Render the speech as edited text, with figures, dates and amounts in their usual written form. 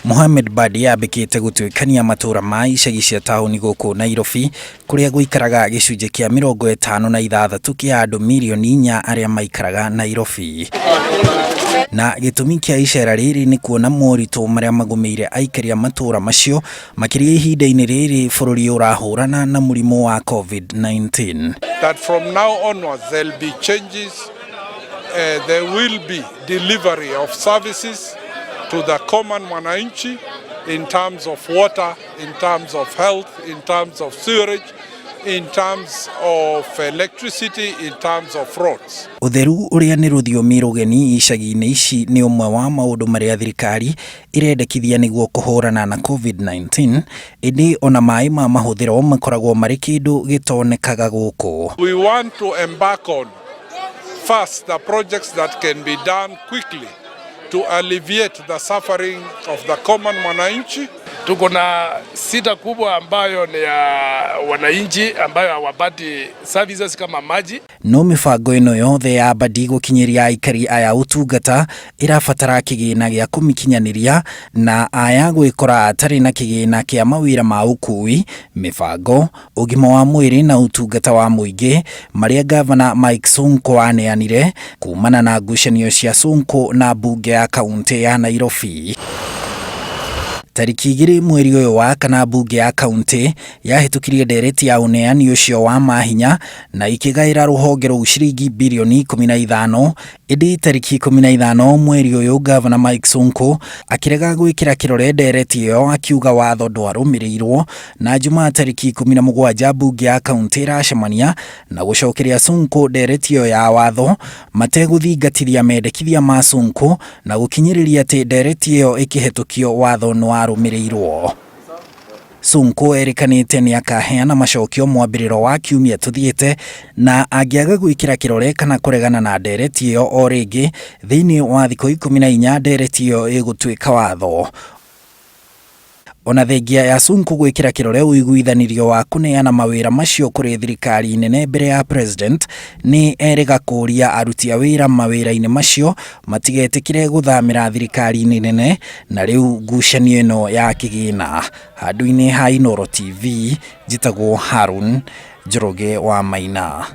Mohamed Badi ambĩkĩte gũtuĩkania matũra ma icagi cia taũni gũkũ Nairobi kũrĩa gũikaraga gĩcunjĩ kĩa 56 kĩa andũ mirioni 4 arĩa maikaraga Nairobi. Na gĩtũmi kĩa icera rĩrĩ nĩ kuona moritũ marĩa magũmĩire aikari a matũra macio, makĩria ihinda-inĩ rĩrĩ bũrũri ũrahũrana na mũrimũ wa COVID-19. That from now onwards there'll be changes, there will be delivery of services to the common mwananchi in terms of water, in terms of health, in terms of sewerage, in terms of electricity, in terms of roads. Ũtheru ũrĩa nĩ rũthiomi rũgeni icagi-inĩ ici nĩ ũmwe wa maũndũ marĩa thirikari ĩrendekithia nĩguo kũhũrana na COVID-19, ĩndĩ ona maĩ ma mahũthĩro makoragwo marĩ kĩndũ gĩtonekaga gũkũ. We want to embark on first the projects that can be done quickly to alleviate the suffering of the common mwananchi. Tuko na shida kubwa ambayo ni ya wananchi ambayo hawapati services kama maji. No mĩbango ĩno yothe ya Badi gũkinyĩria aikari aya ũtungata ĩrabatara kĩgĩna gĩa kũmĩkinyanĩria, na aya gwĩkora atarĩ na kĩgĩna kĩa mawĩra ma ũkui, mĩbango, ũgima wa mwĩrĩ na ũtungata wa mũingĩ marĩa gavana Mike Sonko aneanire kumana na ngucanio cia Sonko na mbunge ya kaunti ya Nairobi. Tarĩki 2 mweri ũyũ wa kana, mbunge ya kaunti yahĩtũkirie ndereti ya ũneani ũcio wa mahinya na ikĩgaĩra rũhonge rũu ciringi birioni 15. Ĩndĩ tarĩki 15 mweri ũyũ, gavana Mike Sonko akĩrega gwĩkĩra kĩrore ndereti ĩyo, akiuga watho ndwarũmĩrĩirwo. Na Jumaa tarĩki 17 mbunge ya kaunti ĩracemania na gũcokeria Sonko ndereti ĩyo ya watho mategũthingatithia mendekithia ma Sonko na gũkinyĩrĩria atĩ ndereti ĩyo ĩkĩhetũkio watho nĩwarũmĩrĩirwo. Sonko erĩkanĩte nĩ akaheana macokio mwambĩrĩro wa kiumia tũthiĩte, na angĩaga gwĩkĩra kĩrore kana kũregana na ndereti ĩyo o rĩngĩ, thĩinĩ wa thikũ 14 ndereti ĩyo ĩgũtuĩka watho. Ona thengia ya Sonko gwĩkĩra kĩrore ũiguithanirio wa kũneana mawĩra macio kũrĩ thirikari nene mbere ya president, nĩ erĩga kũũria aruti a wĩra mawĩra-inĩ macio matigetĩkĩre gũthamĩra thirikari-inĩ nene. Na rĩu ngucanio ĩno ya kĩgĩna. Handũ-inĩ ha Inooro TV, njĩtagwo Harun Njoroge wa Maina.